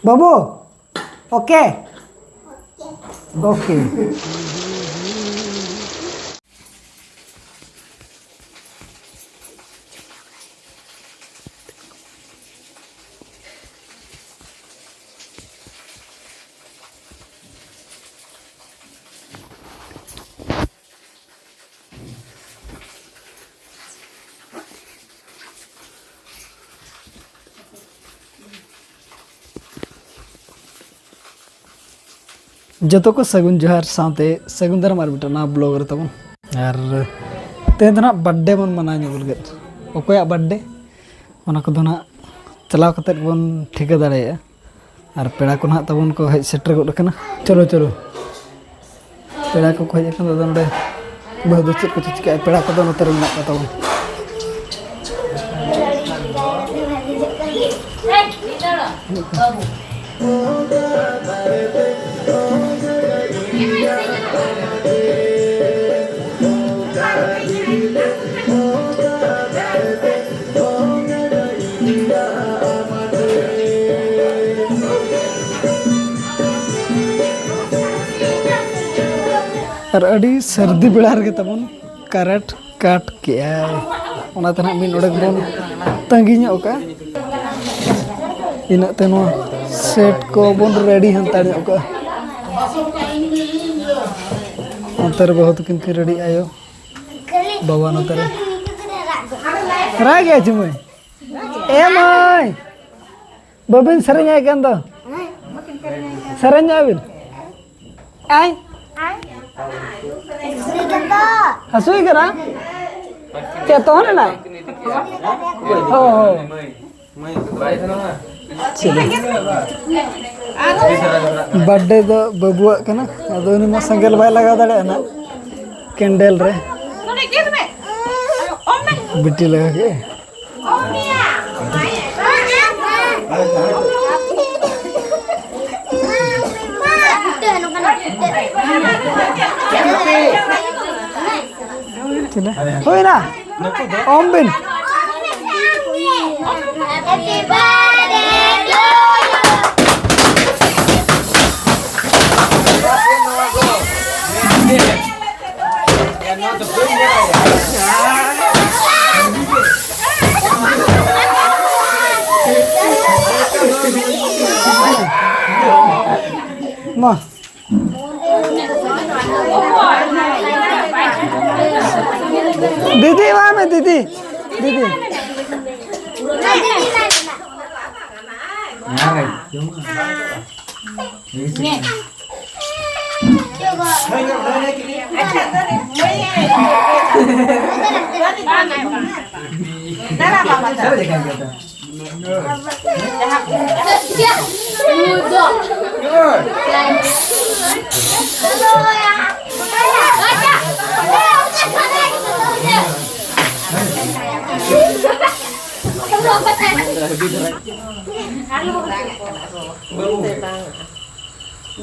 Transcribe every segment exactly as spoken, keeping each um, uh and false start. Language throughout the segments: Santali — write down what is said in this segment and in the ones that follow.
ᱵᱟᱹᱵᱩ, ᱳᱠᱮ? ᱳᱠᱮ᱾ ᱡᱚᱛᱚ ᱠᱚ ᱥᱟᱹᱜᱩᱱ ᱡᱚᱦᱟᱨ ᱥᱟᱶᱛᱮ ᱥᱟᱹᱜᱩᱱ ᱫᱟᱨᱟᱢ ᱟᱨ ᱢᱤᱫᱴᱟᱝ ᱱᱟᱣᱟ ᱵᱞᱚᱜ ᱨᱮ ᱛᱟᱵᱚᱱ᱾ ᱟᱨ ᱛᱮᱦᱮᱧ ᱫᱚ ᱱᱟᱦᱟᱜ ᱵᱟᱨᱛᱷᱰᱮ ᱵᱚᱱ ᱢᱟᱱᱟᱣ ᱧᱚᱜ ᱞᱟᱹᱜᱤᱫ᱾ ᱚᱠᱚᱭᱟᱜ ᱵᱟᱨᱛᱷᱰᱮ, ᱚᱱᱟ ᱠᱚᱫᱚ ᱱᱟᱦᱟᱜ ᱪᱟᱞᱟᱣ ᱠᱟᱛᱮᱫ ᱵᱚᱱ ᱴᱷᱤᱠᱟᱹ ᱫᱟᱲᱮᱭᱟᱜᱼᱟ᱾ ᱟᱨ ᱯᱮᱲᱟ ᱠᱚ ᱱᱟᱦᱟᱜ ᱛᱟᱵᱚᱱ ᱠᱚ ᱦᱮᱡ ᱥᱮᱴᱮᱨ ᱜᱚᱫ ᱟᱠᱟᱱᱟ᱾ ᱪᱚᱞᱚ, ᱪᱚᱞᱚ᱾ ᱯᱮᱲᱟ ᱠᱚᱠᱚ ᱦᱮᱡ ᱟᱠᱟᱱᱟ, ᱟᱫᱚ ᱱᱚᱰᱮ ᱵᱟᱹᱦᱩ ᱫᱚ ᱪᱮᱫ ᱠᱚᱪᱚ ᱪᱤᱠᱟᱹᱭᱟ? ᱯᱮᱲᱟ ᱠᱚᱫᱚ ᱱᱚᱛᱮ ᱨᱮ ᱢᱮᱱᱟᱜ ᱠᱚᱣᱟ ᱛᱟᱵᱚᱱ᱾ ᱟᱨ ᱟᱹᱰᱤ ᱥᱟᱹᱨᱫᱤ ᱵᱮᱲᱟ ᱨᱮᱜᱮ ᱛᱟᱵᱚᱱ ᱠᱟᱨᱮᱱᱴ ᱠᱟᱴ ᱠᱮᱜᱼᱟᱭ᱾ ᱚᱱᱟᱛᱮ ᱱᱟᱦᱟᱜ ᱢᱤᱫ ᱰᱚᱸᱰᱮᱠ ᱵᱚᱱ ᱛᱟᱺᱜᱤ ᱧᱚᱜ ᱠᱟᱜᱼᱟ᱾ ᱤᱱᱟᱹᱜ ᱛᱮ ᱱᱚᱣᱟ ᱥᱮᱴ ᱠᱚᱵᱚᱱ ᱨᱮᱰᱤ ᱦᱟᱛᱟᱲ ᱧᱚᱜ ᱠᱟᱜᱼᱟ᱾ ᱱᱚᱛᱮ ᱨᱮ ᱵᱟᱹᱦᱩ ᱛᱟᱹᱠᱤᱱ ᱠᱤᱱ ᱨᱮᱰᱤ, ᱟᱭᱳ, ᱵᱟᱵᱟ ᱱᱚᱛᱮ ᱨᱮ᱾ ᱨᱟᱜ ᱜᱮᱭᱟ ᱪᱩᱢᱟᱹᱭ᱾ ᱮ ᱢᱟᱹᱭ, ᱵᱟᱹᱵᱤᱱ ᱥᱮᱨᱮᱧ ᱟᱭ ᱠᱟᱱ ᱫᱚ᱾ ᱥᱮᱨᱮᱧ ᱧᱚᱜ ᱵᱤᱱ᱾ ᱟᱭ᱾ ᱦᱟᱹᱥᱩᱭ ᱠᱟᱱᱟ? ᱪᱮᱫ ᱛᱚᱦᱚᱱ ᱮᱱᱟᱭ? ᱦᱳᱭ, ᱦᱳᱭ᱾ ᱵᱟᱨᱛᱷᱰᱮ ᱫᱚ ᱵᱟᱹᱵᱩᱣᱟᱜ ᱠᱟᱱᱟ, ᱟᱫᱚ ᱩᱱᱤ ᱢᱟ ᱥᱮᱸᱜᱮᱞ ᱵᱟᱭ ᱞᱟᱜᱟᱣ ᱫᱟᱲᱮᱭᱟᱜᱼᱟ ᱱᱟᱜ ᱠᱮᱱᱰᱮᱞ ᱨᱮ᱾ ᱵᱤᱴᱤ ᱞᱟᱜᱟᱣ ᱠᱮᱫᱼᱟᱭ᱾ ᱛᱤᱱᱟᱹᱜ? ᱦᱩᱭᱱᱟ? ᱚᱢ ᱵᱤᱱ᱾ ᱢᱟ᱾ ᱫᱤᱫᱤ, ᱮᱢᱟᱭ ᱢᱮ, ᱫᱤᱫᱤ᱾ ᱫᱤᱫᱤ᱾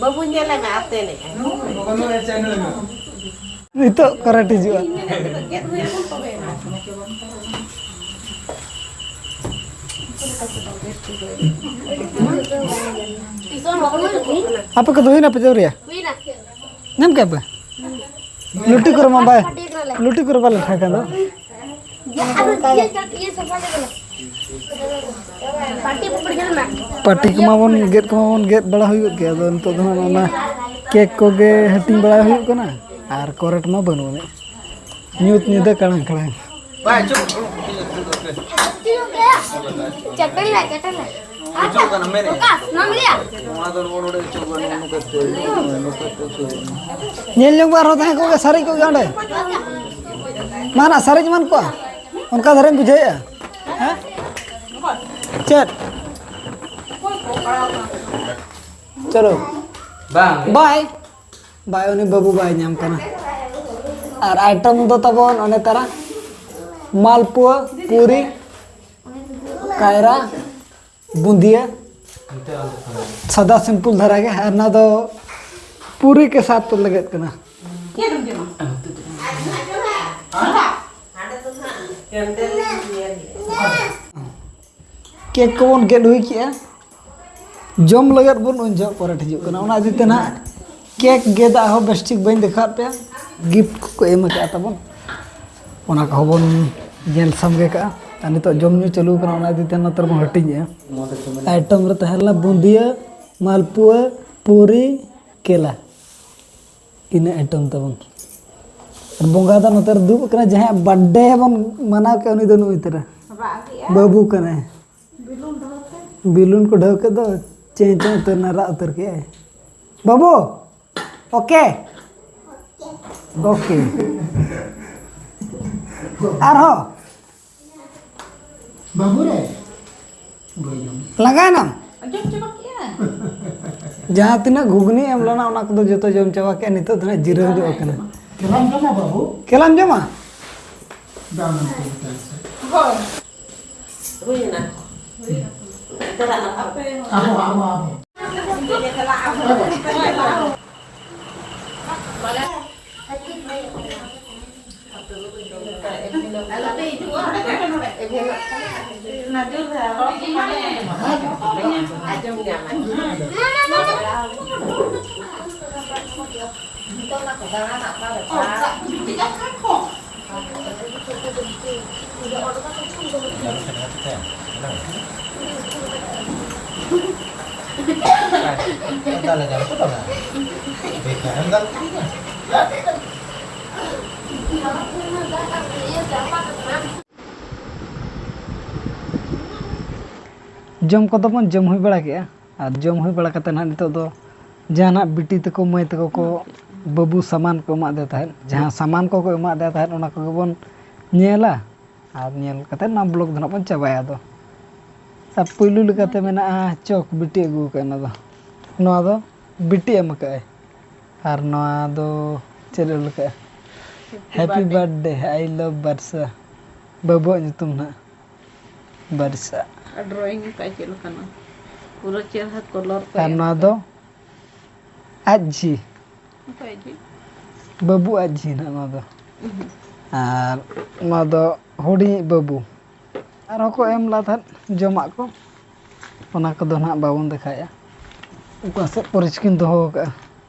ᱵᱟᱹᱵᱩ ᱧᱮᱞᱮ ᱢᱮ, ᱟᱛᱮ ᱮᱱᱮᱡ ᱟᱭ᱾ ᱱᱤᱛᱚᱜ ᱠᱚᱨᱮᱴ ᱦᱤᱡᱩᱜᱼᱟ᱾ ᱟᱯᱮ ᱠᱚᱫᱚ ᱦᱩᱭᱱᱟ ᱯᱮ ᱪᱟᱹᱣᱨᱤᱭᱟ? ᱧᱟᱢ ᱠᱮᱫ ᱯᱮ? ᱞᱩᱴᱤ ᱠᱚᱨᱮ ᱢᱟ ᱵᱟᱭ, ᱞᱩᱴᱤ ᱠᱚᱨᱮ ᱵᱟᱞᱮ ᱞᱮᱠᱷᱟ ᱠᱟᱱ ᱫᱚ᱾ ᱯᱟᱹᱴᱤ ᱠᱚᱢᱟ ᱵᱚᱱ ᱜᱮᱫ ᱠᱚᱢᱟ ᱵᱚᱱ ᱜᱮᱫ ᱵᱟᱲᱟ ᱦᱩᱭᱩᱜ ᱜᱮᱭᱟ, ᱟᱫᱚ ᱱᱤᱛᱚᱜ ᱫᱚ ᱦᱟᱸᱜ ᱚᱱᱟ ᱠᱮᱠ ᱠᱚᱜᱮ ᱦᱟᱹᱴᱤᱧ ᱵᱟᱲᱟ ᱦᱩᱭᱩᱜ ᱠᱟᱱᱟ᱾ ᱟᱨ ᱠᱚᱨᱮᱴ ᱢᱟ ᱵᱟᱹᱱᱩᱜ ᱟᱹᱱᱤᱡ, ᱧᱩᱛ ᱧᱤᱫᱟᱹ ᱠᱟᱲᱟᱝ ᱠᱟᱲᱟᱝ᱾ ᱵᱟᱭ ᱪᱩᱯ᱾ ᱪᱮᱴᱮᱞ ᱞᱮ, ᱪᱮᱴᱮᱞ ᱞᱮ᱾ ᱚᱪᱚᱜ ᱠᱟᱱᱟ, ᱢᱮᱱᱮᱫ᱾ ᱯᱨᱚᱠᱟᱥ, ᱱᱚᱣᱟᱢ ᱞᱟᱹᱭᱟ? ᱱᱚᱣᱟ ᱫᱚ ᱱᱚᱜᱼᱚ ᱱᱚᱰᱮ ᱚᱪᱚᱜ ᱠᱟᱱᱟ, ᱱᱚᱝᱠᱟ ᱛᱮ, ᱱᱚᱝᱠᱟ ᱛᱮ ᱚᱪᱚᱜ ᱠᱟᱱᱟ᱾ ᱧᱮᱞ ᱡᱚᱝ ᱢᱟ ᱟᱨᱦᱚᱸ ᱛᱟᱦᱮᱸ ᱠᱚᱜ ᱜᱮ, ᱥᱟᱨᱮᱡ ᱠᱚᱜ ᱜᱮ ᱚᱸᱰᱮ᱾ ᱢᱟ ᱱᱟᱜ ᱥᱟᱨᱮᱡ ᱮᱢᱟᱱ ᱠᱚᱜᱼᱟ, ᱚᱱᱠᱟ ᱫᱷᱟᱨᱟᱧ ᱵᱩᱡᱷᱟᱹᱣᱮᱫᱼᱟ᱾ ᱦᱮᱸ? ᱪᱮᱫ? ᱪᱚᱞᱚ᱾ ᱵᱟᱝ᱾ ᱵᱟᱭ᱾ ᱵᱟᱭ, ᱩᱱᱤ ᱵᱟᱹᱵᱩ ᱵᱟᱭ ᱧᱟᱢ ᱠᱟᱱᱟ᱾ ᱟᱨ ᱟᱭᱴᱮᱢ ᱫᱚ ᱛᱟᱵᱚᱱ ᱚᱱᱮ ᱛᱟᱨᱟ, ᱢᱟᱞᱯᱩᱣᱟᱹ, ᱯᱩᱨᱤ, ᱠᱟᱭᱨᱟ, ᱵᱩᱸᱫᱤᱭᱟᱹ, ᱥᱟᱫᱟ ᱥᱤᱢᱯᱩᱞ ᱫᱷᱟᱨᱟ ᱜᱮ᱾ ᱟᱨ ᱚᱱᱟ ᱫᱚ ᱯᱩᱨᱤ ᱠᱮ ᱥᱟᱛ ᱞᱟᱹᱜᱤᱫ ᱠᱟᱱᱟ᱾ ᱠᱮᱠ ᱠᱚᱵᱚᱱ ᱜᱮᱫ ᱦᱩᱭ ᱠᱮᱜᱼᱟ, ᱡᱚᱢ ᱞᱟᱹᱜᱤᱫ ᱵᱚᱱ ᱩᱱ ᱡᱚᱦᱚᱜ ᱯᱚᱨᱮ ᱦᱤᱡᱩᱜ ᱠᱟᱱᱟ᱾ ᱚᱱᱟ ᱤᱫᱤ ᱛᱮ ᱱᱟᱦᱟᱜ ᱠᱮᱠ ᱜᱮᱫᱟᱜ ᱦᱚᱸ ᱵᱮᱥ ᱴᱷᱤᱠ ᱵᱟᱹᱧ ᱫᱮᱠᱷᱟᱣᱟᱫ ᱯᱮᱭᱟ, ᱜᱤᱯᱷᱴ ᱠᱚᱠᱚ ᱮᱢ ᱟᱠᱟᱫ ᱛᱟᱵᱚᱱ, ᱚᱱᱟ ᱠᱚᱦᱚᱸ ᱵᱚᱱ ᱧᱮᱞ ᱥᱟᱢᱜᱮ ᱠᱟᱜᱼᱟ᱾ ᱟᱨ ᱱᱤᱛᱚᱜ ᱡᱚᱢ ᱧᱩ ᱪᱟᱹᱞᱩ ᱠᱟᱱᱟ, ᱚᱱᱟ ᱤᱫᱤ ᱛᱮ ᱱᱚᱛᱮ ᱨᱮᱵᱚᱱ ᱦᱟᱹᱴᱤᱧᱮᱜᱼᱟ᱾ ᱟᱭᱴᱮᱢ ᱨᱮ ᱛᱟᱦᱮᱸ ᱞᱮᱱᱟ ᱵᱩᱸᱫᱤᱭᱟᱹ, ᱢᱟᱞᱯᱩᱣᱟᱹ, ᱯᱩᱨᱤ, ᱠᱮᱞᱟ᱾ ᱤᱱᱟᱹ ᱟᱭᱴᱮᱢ ᱛᱟᱵᱚᱱ᱾ ᱟᱨ ᱵᱚᱸᱜᱟ ᱫᱚ ᱱᱚᱛᱮ ᱨᱮ ᱫᱩᱲᱩᱵ ᱟᱠᱟᱱᱟ, ᱡᱟᱦᱟᱸᱭᱟᱜ ᱵᱟᱨᱛᱷᱰᱮ ᱵᱚᱱ ᱢᱟᱱᱟᱣ ᱠᱮᱫ, ᱩᱱᱤ ᱫᱚ ᱱᱩᱭ ᱛᱟᱨᱟ᱾ ᱨᱟᱜ ᱠᱮᱜᱼᱟ᱾ ᱵᱟᱹᱵᱩ ᱠᱟᱱᱟᱭ᱾ ᱵᱮᱞᱩᱱ ᱫᱚᱦᱚ ᱠᱮᱫ᱾ ᱵᱮᱞᱩᱱ ᱠᱚ ᱰᱷᱟᱹᱣ ᱠᱮᱫ ᱫᱚ, ᱪᱮᱸ ᱪᱮᱸ ᱩᱛᱟᱹᱨ ᱮᱱᱟ, ᱨᱟᱜ ᱩᱛᱟᱹᱨ ᱠᱮᱜᱼᱟᱭ᱾ ᱵᱟᱹᱵᱩ, ᱳᱠᱮ? ᱳᱠᱮ᱾ ᱟᱨᱦᱚᱸ? ᱵᱟᱹᱵᱩ ᱨᱮ, ᱵᱟᱹᱧ ᱡᱚᱢ᱾ ᱞᱟᱸᱜᱟᱭᱮᱱᱟᱢ? ᱡᱚᱢ ᱪᱟᱵᱟ ᱠᱮᱜᱼᱟ᱾ ᱡᱟᱦᱟᱸ ᱛᱤᱱᱟᱹᱜ ᱜᱷᱩᱜᱽᱱᱤ ᱮᱢ ᱞᱮᱱᱟ, ᱚᱱᱟ ᱠᱚᱫᱚ ᱡᱚᱛᱚ ᱡᱚᱢ ᱪᱟᱵᱟ ᱠᱮᱜᱼᱟ᱾ ᱱᱤᱛᱚᱜ ᱫᱚ ᱱᱟᱜ ᱡᱤᱨᱟᱹᱣ ᱧᱚᱜ ᱟᱠᱟᱱᱟ᱾ ᱠᱮᱞᱟᱢ ᱡᱚᱢᱟ, ᱵᱟᱹᱵᱩ? ᱠᱮᱞᱟᱢ ᱡᱚᱢᱟ? ᱵᱟᱝ, ᱵᱟᱝ, ᱵᱟᱝ᱾ ᱦᱳᱭ᱾ ᱦᱩᱭᱮᱱᱟ᱾ ᱪᱟᱞᱟᱜ ᱟᱯᱮ᱾ ᱟᱵᱚ, ᱟᱵᱚ, ᱟᱵᱚ᱾ ᱟᱞᱚᱯᱮ ᱦᱤᱡᱩᱜᱼᱟ᱾ ᱟᱸᱡᱚᱢ ᱧᱟᱢᱟ᱾ ᱱᱤᱛᱚᱜ ᱢᱟ ᱠᱚ ᱫᱟᱬᱟᱱᱟ ᱚᱠᱟ ᱨᱮ? ᱡᱚᱢ ᱠᱚᱫᱚ ᱵᱚᱱ ᱡᱚᱢ ᱦᱩᱭ ᱵᱟᱲᱟ ᱠᱮᱜᱼᱟ, ᱟᱨ ᱡᱚᱢ ᱦᱩᱭ ᱵᱟᱲᱟ ᱠᱟᱛᱮ ᱱᱟᱦᱟᱜ ᱱᱤᱛᱚᱜ ᱫᱚ ᱡᱟᱦᱟᱱᱟᱜ ᱵᱤᱴᱤ ᱛᱟᱠᱚ, ᱢᱟᱹᱭ ᱛᱟᱠᱚ ᱠᱚ ᱵᱟᱹᱵᱩ ᱥᱟᱢᱟᱱ ᱠᱚ ᱮᱢᱟᱫᱮ ᱛᱟᱦᱮᱸᱫ, ᱡᱟᱦᱟᱸ ᱥᱟᱢᱟᱱ ᱠᱚᱠᱚ ᱮᱢᱟᱫᱮ ᱛᱟᱦᱮᱸᱫ, ᱚᱱᱟ ᱠᱚᱜᱮ ᱵᱚᱱ ᱧᱮᱞᱟ᱾ ᱟᱨ ᱧᱮᱞ ᱠᱟᱛᱮ ᱱᱚᱣᱟ ᱵᱞᱚᱜ ᱫᱚ ᱱᱟᱜ ᱵᱚᱱ ᱪᱟᱵᱟᱭᱟ᱾ ᱟᱫᱚ ᱟᱨ ᱯᱩᱭᱞᱩ ᱞᱮᱠᱟᱛᱮ ᱢᱮᱱᱟᱜᱼᱟ ᱪᱚᱠ, ᱵᱤᱴᱤ ᱟᱹᱜᱩ ᱟᱠᱟᱫ ᱚᱱᱟ ᱫᱚ᱾ ᱱᱚᱣᱟ ᱫᱚ ᱵᱤᱴᱤ ᱮᱢ ᱟᱠᱟᱫᱼᱟᱭ᱾ ᱟᱨ ᱱᱚᱣᱟ ᱫᱚ ᱪᱮᱫ ᱚᱞ ᱟᱠᱟᱫᱼᱟ? Happy birthday, I love ᱵᱟᱨᱥᱟ᱾ ᱵᱟᱹᱵᱩᱣᱟᱜ ᱧᱩᱛᱩᱢ ᱱᱟᱜ ᱵᱟᱨᱥᱟ᱾ ᱟᱨ ᱰᱨᱚᱭᱤᱝ ᱟᱠᱟᱫ ᱪᱮᱫ ᱞᱮᱠᱟᱱᱟ? ᱯᱩᱨᱟᱹ ᱪᱮᱦᱨᱟ ᱠᱚᱞᱚᱨ ᱠᱚ ᱟᱨ ᱮᱢ ᱱᱚᱣᱟ ᱟᱠᱟᱫ᱾ ᱫᱚ ᱟᱡ ᱡᱷᱤ᱾ ᱚᱠᱚᱭ ᱡᱷᱤ? ᱵᱟᱹᱵᱩ ᱟᱡ ᱡᱷᱤ ᱱᱟᱜ ᱱᱚᱣᱟ ᱫᱚ᱾ ᱩᱦᱩᱸ᱾ ᱟᱨ ᱱᱚᱣᱟ ᱫᱚ ᱦᱩᱰᱤᱧᱤᱡ ᱵᱟᱹᱵᱩ᱾ ᱟᱨᱦᱚᱸ ᱠᱚ ᱮᱢ ᱞᱮᱫ ᱛᱟᱦᱮᱸᱫ ᱡᱚᱢᱟᱜ ᱠᱚ, ᱚᱱᱟ ᱠᱚᱫᱚ ᱱᱟᱜ ᱵᱟᱵᱚᱱ ᱫᱮᱠᱷᱟᱣᱮᱫᱼᱟ, ᱚᱠᱟ ᱥᱮᱫ ᱠᱚᱨᱮ ᱪᱚᱠᱤᱱ ᱫᱚᱦᱚ ᱟᱠᱟᱫᱼᱟ᱾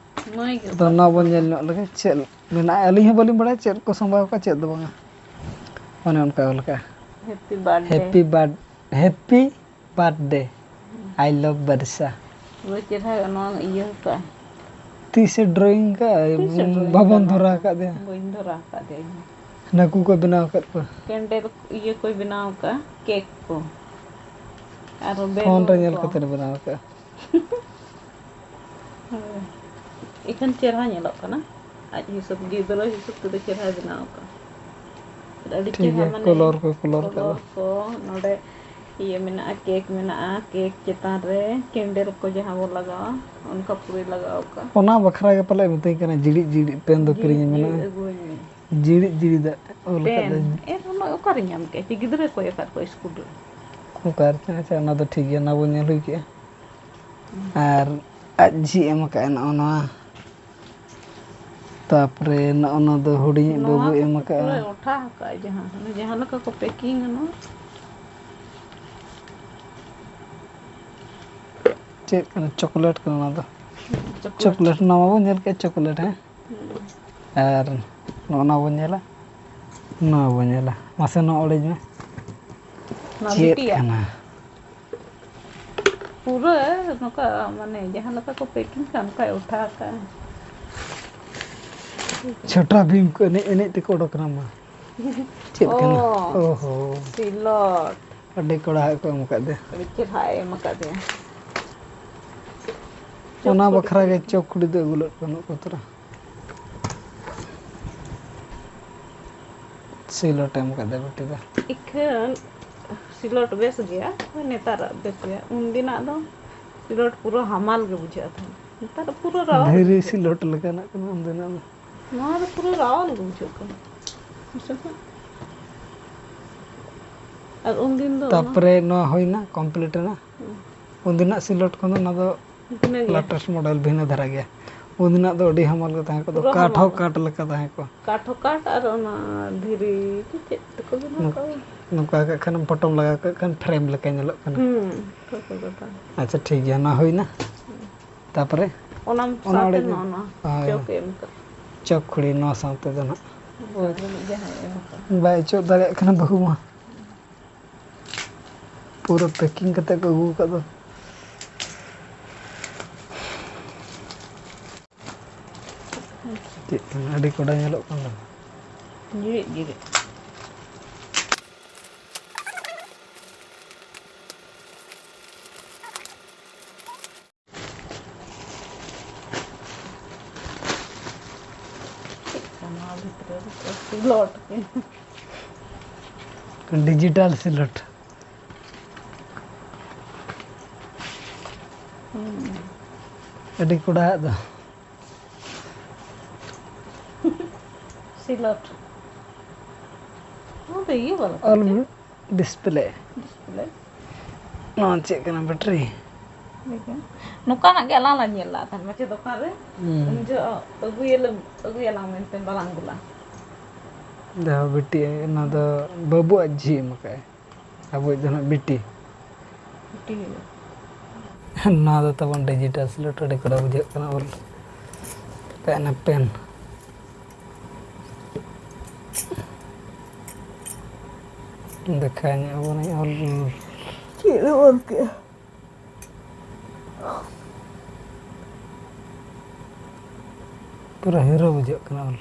ᱢᱟᱹᱭ ᱜᱮ ᱟᱫᱚ ᱚᱠᱟ ᱱᱚᱣᱟ ᱵᱚᱱ ᱥᱮᱫ ᱧᱮᱞ ᱫᱚ? ᱧᱚᱜ ᱞᱮᱜᱮ ᱪᱮᱫ ᱢᱮᱱᱟᱜᱼᱟ᱾ ᱟᱹᱞᱤᱧ ᱦᱚᱸ ᱵᱟᱹᱞᱤᱧ ᱵᱟᱲᱟᱭᱟ ᱪᱮᱫ ᱠᱚ ᱥᱟᱢᱵᱟᱣ ᱟᱠᱟᱫᱼᱟ, ᱪᱮᱫ ᱫᱚ ᱵᱟᱝᱟ᱾ ᱚᱱᱮ ᱚᱱᱠᱟ ᱚᱞ ᱟᱠᱟᱫᱼᱟ᱾ Happy birthday. Happy birth-, happy birthday. I love ᱵᱟᱨᱥᱟ᱾ ᱯᱩᱨᱟᱹ ᱪᱮᱦᱨᱟ ᱱᱚᱣᱟ ᱤᱭᱟᱹ ᱟᱠᱟᱫᱼᱟ᱾ ᱛᱤᱥᱮ ᱰᱨᱚᱭᱤᱝ ᱠᱟᱜᱼᱟ? ᱛᱤᱥᱮ ᱰᱨᱚᱭᱤᱝ ᱵᱟᱵᱚᱱ ᱠᱟᱜᱼᱟ? ᱫᱷᱚᱨᱟᱣ ᱟᱠᱟᱫ ᱫᱮᱭᱟ᱾ ᱵᱟᱹᱧ ᱫᱷᱚᱨᱟᱣ ᱟᱠᱟᱫ ᱫᱮᱭᱟ ᱤᱧ ᱦᱚᱸ᱾ ᱱᱟᱹᱠᱩ ᱠᱚ ᱵᱮᱱᱟᱣ ᱟᱠᱟᱫ ᱠᱚᱣᱟ᱾ ᱠᱮᱱᱰᱮᱞ ᱤᱭᱟᱹ ᱠᱚᱭ ᱵᱮᱱᱟᱣ ᱟᱠᱟᱫᱼᱟ, ᱠᱮᱠ ᱠᱚ᱾ ᱟᱨ ᱯᱷᱳᱱ ᱨᱮ ᱵᱮᱞᱩᱱ ᱧᱮᱞ ᱠᱚ᱾ ᱠᱟᱛᱮ ᱮ ᱵᱮᱱᱟᱣ ᱟᱠᱟᱫᱼᱟ᱾ ᱦᱳᱭ᱾ ᱤᱠᱷᱟᱹᱱ ᱪᱮᱦᱨᱟ ᱧᱮᱞᱚᱜ ᱠᱟᱱᱟ᱾ ᱟᱡ ᱦᱤᱥᱟᱹᱵ, ᱜᱤᱫᱽᱨᱟᱹ ᱦᱤᱥᱟᱹᱵ ᱛᱮᱫᱚ ᱪᱮᱦᱨᱟᱭ ᱵᱮᱱᱟᱣ ᱟᱠᱟᱫᱼᱟ᱾ ᱟᱹᱰᱤ ᱴᱷᱤᱠ ᱪᱮᱦᱨᱟ, ᱜᱮᱭᱟ, ᱢᱟᱱᱮ ᱠᱚᱞᱚᱨ ᱠᱚ, ᱠᱚᱞᱚᱨ ᱠᱟᱜᱼᱟ᱾ ᱠᱚᱞᱚᱨ ᱠᱚ ᱱᱚᱰᱮ ᱤᱭᱟᱹ ᱢᱮᱱᱟᱜᱼᱟ, ᱠᱮᱠ ᱢᱮᱱᱟᱜᱼᱟ, ᱠᱮᱠ ᱪᱮᱛᱟᱱ ᱨᱮ ᱠᱮᱱᱰᱮᱞ ᱠᱚ ᱡᱟᱦᱟᱸ ᱵᱚ ᱞᱟᱜᱟᱣᱟ, ᱚᱱᱠᱟ ᱯᱩᱨᱟᱹᱭ ᱞᱟᱜᱟᱣ ᱟᱠᱟᱫᱼᱟ᱾ ᱚᱱᱟ ᱵᱟᱠᱷᱨᱟ ᱜᱮ ᱯᱟᱞᱮ ᱢᱤᱛᱟᱹᱧ ᱠᱟᱱᱟ, ᱡᱤᱲᱤᱫ ᱡᱤᱲᱤᱫ ᱯᱮᱱ ᱫᱚ ᱡᱤᱲᱤᱫ ᱠᱤᱨᱤᱧ ᱡᱤᱲᱤᱫ ᱢᱮᱱᱟᱜᱼᱟ᱾ ᱟᱹᱜᱩᱣᱟᱹᱧ ᱢᱮ᱾ ᱡᱤᱲᱤᱫ ᱡᱤᱲᱤᱫᱟᱜ ᱚᱞ ᱯᱮᱱ, ᱠᱟᱫᱟᱹᱧ᱾ ᱮᱱ ᱨᱮᱦᱚᱸ ᱚᱠᱟᱨᱮ ᱧᱟᱢ ᱠᱮᱫᱼᱟ? ᱪᱮ ᱜᱤᱫᱽᱨᱟᱹ ᱠᱚ ᱚᱠᱟᱫ ᱠᱚᱣᱟ ᱥᱠᱩᱞ ᱨᱮ? ᱚᱠᱟᱨᱮ? ᱟᱪᱪᱷᱟ, ᱚᱱᱟ ᱫᱚ ᱴᱷᱤᱠ ᱜᱮᱭᱟ, ᱚᱱᱟ ᱵᱚᱱ ᱧᱮᱞ ᱦᱩᱭ ᱠᱮᱜᱼᱟ᱾ ᱟᱨ ᱟᱡ ᱡᱷᱤᱡ ᱮᱢ ᱠᱟᱜᱼᱟ ᱱᱚᱜᱼᱚ ᱱᱚᱣᱟ᱾ ᱛᱟᱯᱚᱨᱮ ᱱᱚᱜᱼᱚ ᱱᱚᱣᱟ ᱫᱚ ᱦᱩᱰᱤᱧᱤᱡ ᱱᱚᱣᱟ ᱵᱟᱹᱵᱩᱭ ᱫᱚ ᱮᱢ ᱠᱟᱜᱼᱟ᱾ ᱯᱩᱨᱟᱹᱭ ᱚᱴᱷᱟ ᱟᱠᱟᱫᱼᱟ, ᱡᱟᱦᱟᱸ, ᱚᱱᱮ ᱡᱟᱦᱟᱸ ᱞᱮᱠᱟ ᱠᱚ ᱯᱮᱠᱤᱝᱟ ᱱᱚᱣᱟ᱾ ᱪᱮᱫ ᱠᱟᱱᱟ? ᱪᱚᱠᱞᱮᱴ ᱠᱟᱱᱟ ᱱᱚᱣᱟ ᱫᱚ᱾ ᱪᱚᱠᱞᱮᱴ᱾ ᱪᱚᱠᱞᱮᱴ, ᱱᱚᱣᱟ ᱢᱟᱵᱚᱱ ᱧᱮᱞ ᱠᱮᱫ ᱪᱚᱠᱞᱮᱴ, ᱦᱮᱸ? ᱦᱩᱸ᱾ ᱟᱨ ᱱᱚᱜᱼᱚ ᱱᱚᱣᱟ ᱵᱚᱱ ᱧᱮᱞᱟ, ᱱᱚᱣᱟ ᱵᱚᱱ ᱧᱮᱞᱟ᱾ ᱢᱟᱥᱮ ᱱᱚᱣᱟ ᱚᱲᱮᱡ ᱢᱮ᱾ ᱱᱚᱣᱟ ᱪᱮᱫ ᱵᱤᱴᱤᱭᱟᱜ? ᱠᱟᱱᱟ? ᱯᱩᱨᱟᱹ ᱱᱚᱝᱠᱟ, ᱢᱟᱱᱮ, ᱡᱟᱦᱟᱸ ᱞᱮᱠᱟ ᱠᱚ ᱯᱮᱠᱤᱝ ᱠᱟᱜᱼᱟ, ᱚᱱᱠᱟᱭ ᱚᱴᱷᱟ ᱠᱟᱜᱼᱟ᱾ ᱪᱷᱳᱴᱟ ᱵᱷᱤᱢ ᱠᱚ ᱮᱱᱮᱡ ᱮᱱᱮᱡ ᱛᱮᱠᱚ ᱚᱰᱚᱠ ᱮᱱᱟ ᱢᱟ᱾ ᱪᱮᱫ ᱠᱟᱱᱟ? ᱚ, ᱳᱦᱳ᱾ ᱥᱤᱞᱚᱴ᱾ ᱟᱹᱰᱤ ᱠᱚᱲᱟ ᱦᱟᱜ ᱠᱚ ᱮᱢ ᱟᱠᱟᱫ ᱫᱮᱭᱟ᱾ ᱟᱹᱰᱤ ᱪᱮᱦᱨᱟᱭ ᱮᱢ ᱟᱠᱟᱫ ᱫᱮᱭᱟ᱾ ᱚᱱᱟ ᱪᱚᱠ ᱵᱟᱠᱷᱨᱟ ᱜᱮ ᱠᱚ ᱪᱚᱠ ᱠᱩᱲᱤ ᱫᱚ ᱟᱹᱜᱩ ᱞᱮᱫ ᱠᱚᱣᱟ ᱱᱩᱠᱩ ᱛᱚᱨᱟ᱾ ᱥᱤᱞᱚᱴ ᱮᱢ ᱟᱠᱟᱫ ᱫᱮᱭᱟ ᱵᱤᱴᱤ ᱫᱚ᱾ ᱤᱠᱷᱟᱹᱱ ᱥᱤᱞᱚᱴ ᱵᱮᱥ ᱜᱮᱭᱟ, ᱱᱮᱛᱟᱨᱟᱜ ᱵᱮᱥ ᱜᱮᱭᱟ᱾ ᱩᱱᱫᱤᱱᱟᱜ ᱫᱚ ᱥᱤᱞᱚᱴ ᱯᱩᱨᱟᱹ ᱦᱟᱢᱟᱞ ᱜᱮ ᱵᱩᱡᱷᱟᱹᱜᱼᱟ ᱛᱟᱦᱮᱸᱫ᱾ ᱱᱮᱛᱟᱨ ᱯᱩᱨᱟᱹ ᱨᱟᱣᱟᱞ ᱫᱷᱤᱨᱤ ᱵᱩᱡᱷᱟᱹᱜ ᱠᱟᱱᱟ᱾ ᱥᱤᱞᱚᱴ ᱞᱮᱠᱟᱱᱟᱜ ᱠᱟᱱᱟ ᱩᱱᱫᱤᱱᱟᱜ ᱫᱚ᱾ ᱱᱚᱣᱟ ᱫᱚ ᱯᱩᱨᱟᱹ ᱨᱟᱣᱟᱞ ᱜᱮ ᱵᱩᱡᱷᱟᱹᱜ ᱠᱟᱱᱟ᱾ ᱦᱮᱸᱥᱮ ᱵᱟᱝ? ᱟᱨ ᱩᱱᱫᱤᱱ ᱫᱚ ᱚᱱᱟ ᱛᱟᱯᱚᱨᱮ ᱱᱚᱣᱟ ᱦᱩᱭᱱᱟ, complete ᱮᱱᱟ᱾ ᱦᱩᱸ᱾ ᱩᱱᱫᱤᱱᱟᱜ ᱥᱤᱞᱚᱴ ᱠᱷᱚᱱ ᱫᱚ ᱚᱱᱟ ᱫᱚ ᱵᱷᱤᱱᱟᱹ ᱜᱮᱭᱟ᱾ Latest model, ᱵᱷᱤᱱᱟᱹ ᱫᱷᱟᱨᱟ ᱜᱮᱭᱟ᱾ ᱩᱱᱫᱤᱱᱟᱜ ᱫᱚ ᱟᱹᱰᱤ ᱦᱟᱢᱟᱞ ᱜᱮ ᱛᱟᱦᱮᱸ ᱠᱚᱜ ᱫᱚ, ᱯᱩᱨᱟᱹ ᱠᱟᱴ ᱦᱚᱸ ᱦᱟᱢᱟᱞ᱾ ᱠᱟᱴ ᱞᱮᱠᱟ ᱛᱟᱦᱮᱸ ᱠᱚᱜ᱾ ᱠᱟᱴ ᱦᱚᱸ ᱠᱟᱴ ᱟᱨ ᱚᱱᱟ ᱫᱷᱤᱨᱤ ᱪᱮ ᱪᱮᱫ ᱛᱮᱠᱚ ᱵᱮᱱᱟᱣ ᱱᱚ-, ᱠᱟᱜᱼᱟ? ᱱᱚᱝᱠᱟ ᱠᱟᱜ ᱠᱷᱟᱱ ᱯᱚᱴᱚᱢ ᱞᱟᱜᱟᱣ ᱠᱟᱜ ᱠᱷᱟᱱ frame ᱞᱮᱠᱟ ᱧᱮᱞᱚᱜ ᱠᱟᱱᱟ᱾ ᱦᱩᱸ, ᱴᱷᱟᱹᱣᱠᱟᱹ ᱠᱟᱛᱷᱟ᱾ ᱟᱪᱪᱷᱟ, ᱴᱷᱤᱠ ᱜᱮᱭᱟ, ᱱᱚᱣᱟ ᱦᱩᱭᱱᱟ᱾ ᱦᱩᱸ᱾ ᱛᱟᱯᱚᱨᱮ ᱚᱱᱟ ᱚᱱᱟ ᱥᱟᱶᱛᱮ ᱚᱲᱮᱡ ᱱᱚᱜᱼᱚ ᱱᱚᱣᱟ ᱦᱳᱭ᱾ ᱪᱚᱠ ᱮ ᱮᱢ ᱠᱟᱜᱼᱟ᱾ ᱪᱚᱠ ᱠᱷᱩᱲᱤ ᱱᱚᱣᱟ ᱥᱟᱶ ᱛᱮᱫᱚ ᱱᱟᱦᱟᱜ᱾ ᱵᱟᱹᱫᱽ ᱨᱤᱱᱤᱡ ᱡᱟᱦᱟᱸᱭ ᱮᱢ ᱠᱟᱜᱼᱟ᱾ ᱵᱟᱭ ᱚᱪᱚᱜ ᱫᱟᱲᱮᱭᱟᱜ ᱠᱟᱱᱟ ᱵᱟᱹᱦᱩ ᱢᱟ᱾ ᱯᱩᱨᱟᱹ packing ᱠᱟᱛᱮ ᱠᱚ ᱟᱹᱜᱩ ᱟᱠᱟᱫ ᱫᱚ᱾ ᱪᱮᱫ ᱠᱟᱱᱟ? ᱟᱹᱰᱤ ᱠᱚᱰᱟ ᱧᱮᱞᱚᱜ ᱠᱟᱱ ᱫᱚ᱾ ᱡᱤᱣᱮᱫ ᱡᱤᱣᱮᱫ᱾ ᱪᱮᱫ ᱠᱟᱱᱟ ᱵᱷᱤᱛᱨᱤ ᱨᱮ? ᱥᱤᱞᱚᱴ ᱠᱤᱱ᱾ ᱰᱤᱡᱤᱴᱟᱞ ᱥᱤᱞᱚᱴ᱾ ᱦᱩᱸ᱾ ᱟᱹᱰᱤ ᱠᱚᱰᱟᱣᱟᱜ ᱫᱚ᱾ ᱥᱤᱞᱚᱴ᱾ ᱱᱚᱣᱟ ᱫᱚ ᱤᱭᱟᱹ ᱵᱟᱞᱟ ᱚᱞ ᱠᱟᱱᱟ᱾ ᱢᱮ, ᱰᱤᱥᱯᱞᱮ᱾ ᱰᱤᱥᱯᱞᱮ᱾ ᱱᱚᱣᱟ ᱪᱮᱫ ᱠᱟᱱᱟ, ᱵᱮᱴᱨᱤ? ᱱᱚᱝᱠᱟᱱᱟᱜ ᱜᱮ ᱟᱞᱟᱝ ᱞᱟᱝ ᱧᱮᱞ ᱞᱟᱜ ᱛᱟᱦᱮᱱ ᱢᱟᱪᱮ ᱫᱚᱠᱟᱱ ᱨᱮ᱾ ᱦᱩᱸ᱾ ᱩᱱ ᱡᱚᱦᱚᱜ ᱟᱹᱜᱩᱭᱟᱞᱟᱝ, ᱟᱹᱜᱩᱭᱟᱞᱟᱝ ᱢᱮᱱᱛᱮ ᱵᱟᱞᱟᱝ ᱟᱹᱜᱩ ᱞᱟᱜᱼᱟ᱾ ᱫᱮᱦᱚ ᱵᱤᱴᱤ, ᱚᱱᱟ ᱫᱚ ᱵᱟᱹᱵᱩᱣᱟᱜ ᱡᱷᱤ ᱮᱢ ᱟᱠᱟᱫᱼᱟᱭ᱾ ᱟᱵᱚᱭᱤᱡ ᱫᱚ ᱱᱟᱦᱟᱜ ᱵᱤᱴᱤ᱾ ᱵᱤᱴᱤ ᱦᱩᱭᱩᱜᱼᱟ᱾ ᱱᱚᱣᱟ ᱫᱚ ᱛᱟᱵᱚᱱ ᱰᱤᱡᱤᱴᱟᱞ ᱥᱤᱞᱮᱴ, ᱟᱹᱰᱤ ᱠᱚᱰᱟ ᱵᱩᱡᱷᱟᱹᱜ ᱠᱟᱱᱟ ᱚᱞ᱾ PAN PAN. ᱫᱮᱠᱷᱟᱣ ᱧᱚᱜ ᱟᱵᱚᱱᱟᱹᱧ ᱚᱞ᱾ ᱪᱮᱫ ᱮᱢ ᱚᱞ ᱠᱮᱜᱼᱟ? ᱯᱩᱨᱟᱹ ᱦᱤᱨᱳ ᱵᱩᱡᱷᱟᱹᱜ ᱠᱟᱱᱟ ᱚᱞ᱾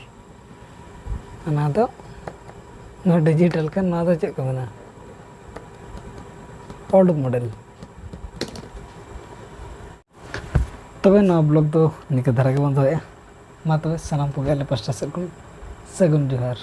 ᱚᱱᱟ ᱫᱚ ᱱᱚᱣᱟ ᱰᱤᱡᱤᱴᱟᱞ ᱠᱟᱱ, ᱱᱚᱣᱟ ᱫᱚ ᱪᱮᱫ ᱠᱚ ᱢᱮᱱᱟ? Old model. ᱛᱚᱵᱮ ᱱᱚᱣᱟ ᱵᱞᱚᱜ ᱫᱚ ᱱᱤᱝᱠᱟᱹ ᱫᱷᱟᱨᱟ ᱜᱮᱵᱚᱱ ᱫᱚᱦᱚᱭᱟ᱾ ᱢᱟ ᱛᱚᱵᱮ ᱥᱟᱱᱟᱢ ᱠᱚᱜᱮ ᱟᱞᱮ ᱯᱟᱥᱴᱟ ᱥᱮᱫ ᱠᱷᱚᱱ ᱥᱟᱹᱜᱩᱱ ᱡᱚᱦᱟᱨ᱾